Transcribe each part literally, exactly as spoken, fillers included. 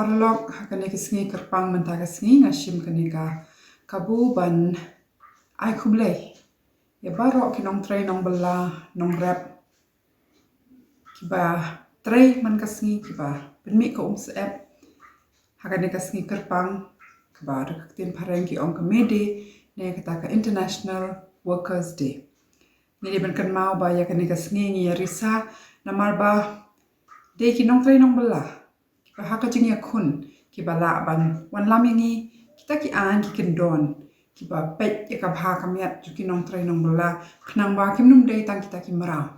Paralok, ha kane ka sngi kyrpang mynta ka sngi nga shim kane ka kabu ban ai khublei ïa baroh ki nongtrei nongbylla nongrep kiba trei man ka sngi, kiba pynmih ka umsyep ha kane ka sngi kyrpang kaba da ka ktien phareng ki ong ka May Day ne kata ka International Workers Day. Ngi dei ban kynmaw ba ïa kane ka sngi ngi ïa risa namar ba dei ki nongtrei nongbylla kiba ha ka jingïakhun kiba lah ban wanlam ïa ngi kita ki aiñ ki kyndon kiba peit ïa ka bha ka miat jong ki nongtrei nongbylla, khnang ba kim nym dei tang kita ki mraw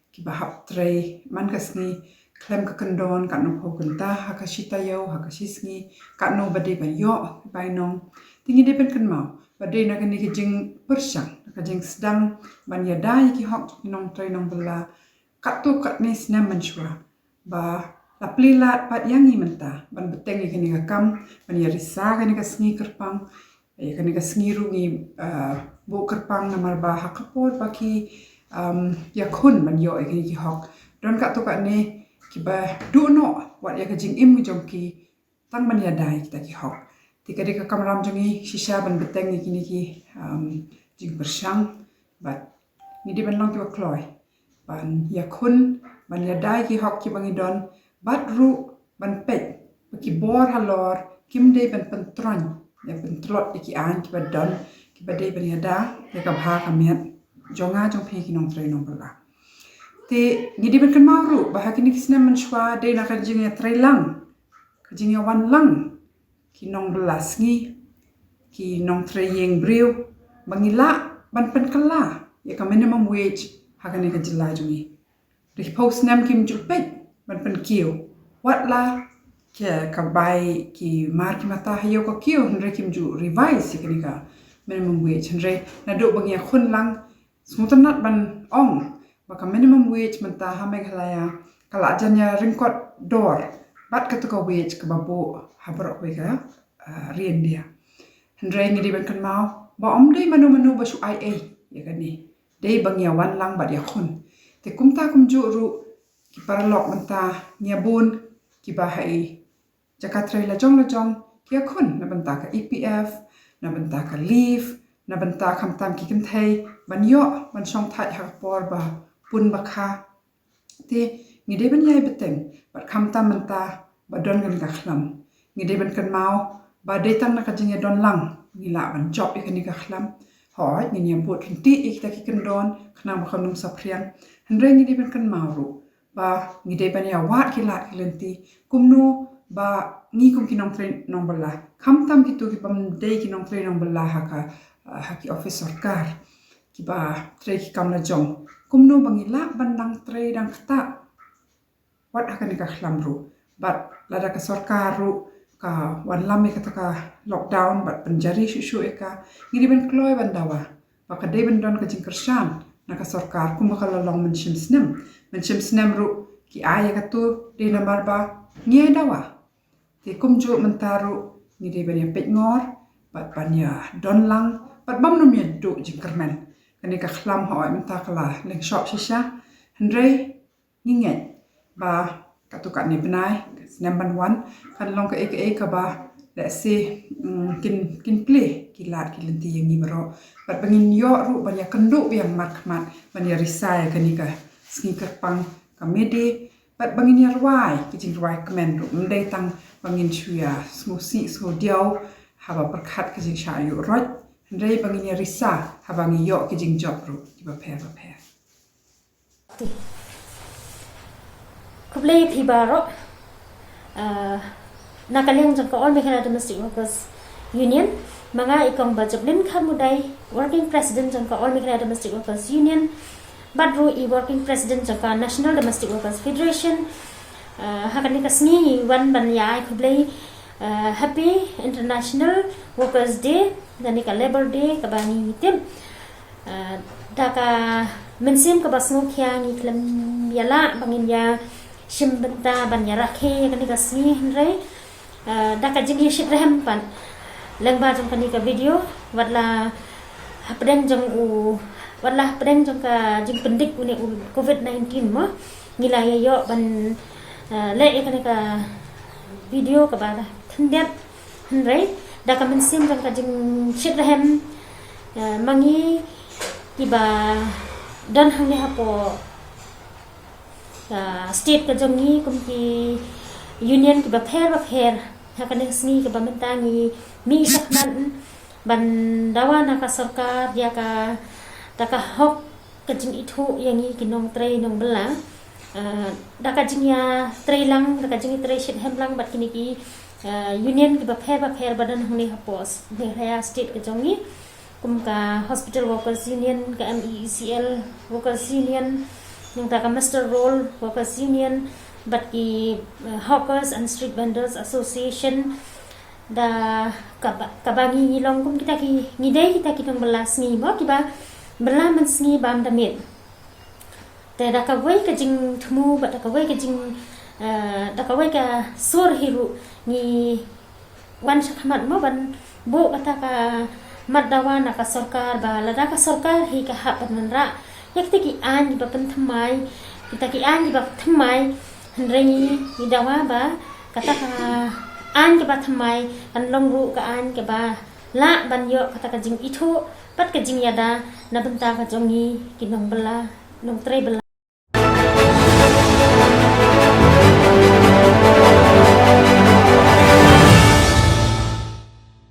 kiba hap trei man ka sngi khlem ka kyndon, katno phew kynta ha ka shi taïew, ha ka shi sngi, katno ba dei ban ïoh bainong. Te ngi dei ban kynmaw ba dei na kane ka jingpyrshang, na ka jingsdang ban ïada ïa ki hok jong ki nongtrei nongbylla katto katne snem mynshuwa, ba la plie lad pat ïa ngi mynta ban bteng ïa kane ka kam, ban ïa risa kane ka sngi kyrpang. Ïa kane ka sngi ruh ngi, ah, buh kyrpang namar ba ha ka por ba ki, um, ïakhun ban ïoh ïa kine ki hok, don katto katne kiba duh noh wat ïa ka jingim jong ki tang ban ïada ïa kita ki hok. Te ka dei ka kamram jong ngi shisha ban bteng ïa kine ki, um, jingpyrshang, bad ngi dei ban long kiba kloi ban ïakhun, ban ïada ïa ki hok kiba ngi don, bad ruh ban peit ba ki bor halor kim dei ban pyntroiñ, ban pyntlot ïa ki aiñ kiba don, kiba dei ban ïada ïa ka bha ka miat jong nga jong phi ki nongtrei nongbylla. Te ngi dei ban kynmaw ruh ba ha kine ki snem mynshuwa dei na ka jingïatreilang, ka jingïawanlang ki nongbylla sngi, ki nongtrei ïing briew, ba ngi lah ban pynkylla ïa ka minimum wage ha kane ka jylla jong ngi. Da ki phew snem kim ju peit ban pynkiew, wat la ki, ka bai ki mar ki mata ha ïew ka kiew, hynrei kim ju revise ïa kane ka minimum wage. Hynrei naduh ba ngi ïakhun lang, sngewtynnat ban ong ba ka minimum wage mynta ha Meghalaya ka la jan ïa ryngkot dor bad kata ka wage kaba buh ha baroh kawei ka, ah, ri India. Hynrei ngi dei ban kynmaw ba ym dei mano mano ba shu ai ei ïa kane, dei ba ngi ïawanlang bad ïakhun. Te kumta kumjuh ruh ki paralok mynta ngi ïa bun kiba ha i jaka trei lajong lajong ki ïakhun na bynta ka E P F, na bynta ka leave, na bynta khamtam ki kynthei ban ïoh ban shongthait ha ka por ba pun ba kha. Te ngi dei ban ïai bteng bad khamtam mynta ba don kane ka khlam. Ngi dei ban kynmaw ba dei tang na ka jingïadon lang ngi lah ban jop ïa kane ka khlam. Hooid, ngin ïa bud ryntih ïa kita ki kyndon khnang ba kan ym saphriang. Hynrei ngi dei ban kynmaw ruh ba ngi dei ban ïa wad ki lad ki lynti kumno ba ngi kum ki nongtrei nongbylla, khamtam kito ki bym dei ki nongtrei nongbylla ha ka, ha ki office sorkar, kiba trei ki kam lajong, kumno ba ngi lah ban dang trei dang ktah wat ha kane ka khlam ruh. Bad lada ka sorkar ruh ka wanlam ïa kata ka lockdown bad pynjari shuh shuh ïa ka, ngi dei ban kloi ban dawa ba ka dei ban don ka jingkyrshan na ka sorkar kumba ka la long mynshem snem. Mynshem snem ruh ki ai ïa katu dei namar ba ngi ai dawa. Te kumjuh mynta ruh ngi dei ban ïa peit ngor bad ban ïa don lang bad bym nym ïa duh jingkyrmen. Kane ka khlam hooid mynta ka la lyngshoh shisha, hynrei ngi ngeit ba katto katne bnai, snem ban wan, kan long kaei kaei kaba lehse, mm, kin, kin plie ki lad ki lynti ïa ngi baroh. Bad ba ngin ïoh ruh ban ïa kynduh biang markhmat ban ïa risa ïa kane ka sngi kyrpang ka May Day. Bad ba ngin ïa rwai ki jingrwai kmen ruh, ym dei tang ba ngin shu ïa sngewsih sngewdiaw haba pyrkhat ka jingshah ïuh roit, hynrei ba ngin ïa risa haba ngi ïoh ki jingjop ruh kiba pher bapher. Khublei phi baroh. Ah, na ka liang jong ka All Meghalaya Domestic Workers Union, ma nga i Kong Bajoplin Kharmudai, Working President jong ka All Meghalaya Domestic Workers Union, bad ruh i Working President jong ka National Domestic Workers Federation. Ah, ha kane ka sngi ngi wan ban ïa ai khublei, ah, Happy International Workers Day, kane ka Labour Day kaba ngi tip. Ah, da ka mynsiem kaba sngewkhia ngi khlem ïa lah ba ngin ïa shim bynta ban ïa rakhe ïa kane ka sngi, hynrei, ah, da ka jingïashit rhem pat lyngba jong kane ka video, wat la hapdeng jong u, wat la hapdeng jong ka jingpyndik une u covid nineteen mo, ngi la ïa ïoh ban, ah, leh ïa kane ka video kaba khyndiat, hynrei da ka mynsiem jong ka jingshitrhem, eh, ma ngi kiba don hangne hapoh ka state ka jong ngi kum ki union kiba pher ba pher, ha kane ka sngi kaba mynta ngi mih shakhmat ban dawa na ka sorkar ïa ka, da ka hok ka jingithuh ïa ngi ki nongtrei nongbylla. Ah, da ka jingïatrei lang, da ka jingïatrei shitrhem lang bad kine ki, ah, union kiba pher ba pher ba don hangne hapoh Meghalaya state ka jong ngi, kum ka Hospital Workers Union, ka M E E C L Workers Union, nangta ka Muster Roll Workers Union, bad ki, eh, Hawkers and Street Vendors Association. Da kaba, kaba ngi, ngi long kum kita ki, ngi dei kita ki nongbylla sngi mo, kiba bylla mynsngi bam da miet. Te da kawei ka jingthmu bad da kawei ka jing, eh, da kawei ka sur hi ruh ngi wan shakhmat mo ban buh kata ka mat dawa na ka sorkar ba lada ka sorkar hi ka hap ban wanrah ïa kita ki aiñ kiba pynthymmai, kita ki aiñ kiba pynthymmai, hynrei ngi, ngi dawa ba kata ka aiñ kaba thymmai kan long ruh ka aiñ kaba lah ban ïoh kata ka jingithuh bad ka jingïada na bynta ka jong ngi ki nongbylla, nongtrei bylla.